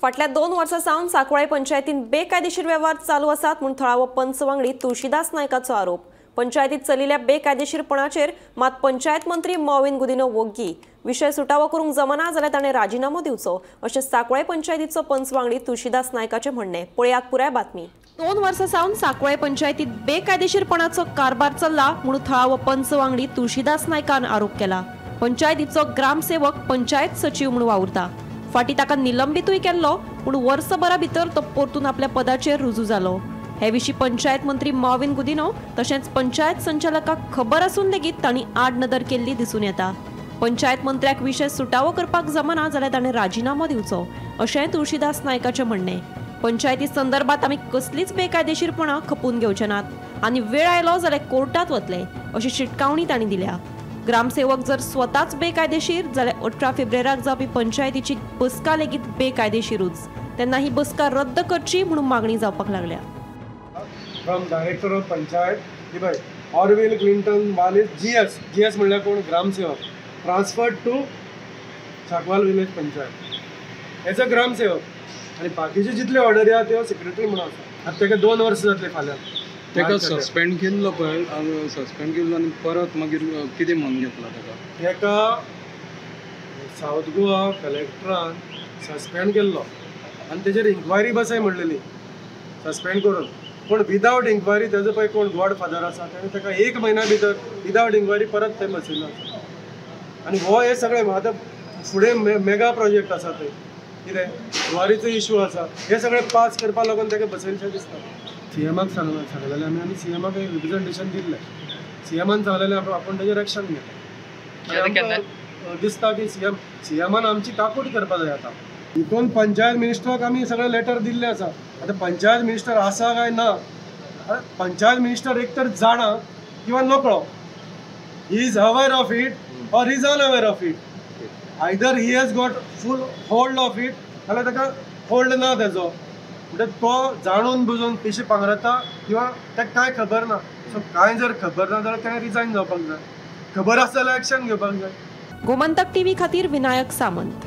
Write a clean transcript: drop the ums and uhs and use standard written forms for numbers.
फाटल्या 2 वर्सां सावन सांकवाळे पंचायतीन बेकायदेशीर वेव्हार चालू आसात म्हूण थळावो पंच वांगडी तुळशीदास नायकाचो आरोप। पंचायतीत चलिल्ल्या बेकायदेशीरपणाचेर मात पंचायत मंत्री मॉविन गुदिन्हो वोग्गी। विशय सुटावो करूंक जमना जाल्यार ताणें राजिनामो दिवचो अशें सांकवाळे पंचायतीचो पंच वांगडी तुळशीदास नायकाचें म्हणणें। पळयात पुराय बातमी। 2 वर्सां सावन सांकवाळे पंचायतीत बेकायदेशीरपणाचो कारभार चल्ला म्हणून थळावो पंच वांगडी तुळशीदास नायकान आरोप केला। पंचायतीचो ग्रामसेवक पंचायत सचीव म्हणून वावुरता। फाटी ताका निलंबितूय केल्लो पूण वर्सभरा भितर तो परतून आपल्या पदाचेर रुजू जालो। हे विशीं पंचायत मंत्री मॉविन गुदिन्हो तशेंच पंचायत संचालकाक खबर आसून लेगीत तांणी आडनदर केल्ली दिसून येता। पंचायत मंत्र्याक विशय सुटावो करपाक जमना जाल्यार ताणें राजिनामो दिवचो अशेंय तुळशीदास नायकाचें म्हणणें। पंचायती संदर्भात आमी कसलीच बेकायदेशीरपणां खपून घेवचे नात आनी वेळ आयलो जाल्यार कोर्टात वतले अशी शिटकावणी तांणी दिल्या। ग्रामसेवक जर स्वताच बेकायदेशीर जाल्यार 18 फेब्रुवाराक जावपी पंचायतीची बसका लेगीत बेकायदेशीरूच, तेन्ना ही बसका रद्द करची म्हणून मागणी जावपाक लागल्या। From director of panchayat he Orville Clinton wireless GS, GS म्हणल्यार कोण? Gramsevak. Transferred to Sankwal village panchayat as a Gramsevak. आनी बाकीचे जितले ऑर्डरी आहा त्यो सेक्रेटरी म्हणून आसा। आतां ताका 2 वर्सां जातले फाल्यां। ताका सस्पेंड केल्लो पळय, सस्पेंड केल्लो आनी परत मागीर कितें म्हणून घेतला ताका? ताका सावथ गोवा कलेक्टरान सस्पेंड केल्लो आनी तेजेर इन्क्वायरी बसय म्हणलेली सस्पेंड करून, पूण विदावट इन्क्वायरी तेजो पळय कोण गॉड फादर आसा तेणें ताका 1 म्हयन्या भितर विदावट इन्क्वायरी परत थंय बसयलो आसा। आनी हो हे सगळें आतां फुडें मेगा प्रोजेक्ट आसा थंय कितें जुवारीचो इशू आसा, हे सगळें पास करपा लागून ताका बसयलेशें दिसता। सीएमाक सांगलेलें आमी आनी सीएमाक एक रिप्रेजेंटेशन दिल्लें। सीएमान सांगलेलें आपूण तेजेर एक्शन घेतलें। दिसता की सीएमान आमची काकूट करपा जाय आतां। हितून पंचायत मिनिस्टराक आमी सगळें लेटर दिल्लें आसा। आतां पंचायत मिनिस्टर आसा काय ना, पंचायत मिनिस्टर एक तर जाणा किंवा नकळो, he is aware of it or he is unaware of it. Either he has got full hold of it जाल्यार ताका होल्ड ना तेजो, म्हणजे तो जाणून बुजून पिशे पांगरता किंवा ताका कांय खबर ना। सो कांय जर खबर ना जाल्यार ताणें रिजायन जावपाक जाय, खबर आसा जाल्यार एक्शन घेवपाक जाय। गोमंतक टीव्ही खातीर विनायक सामंत।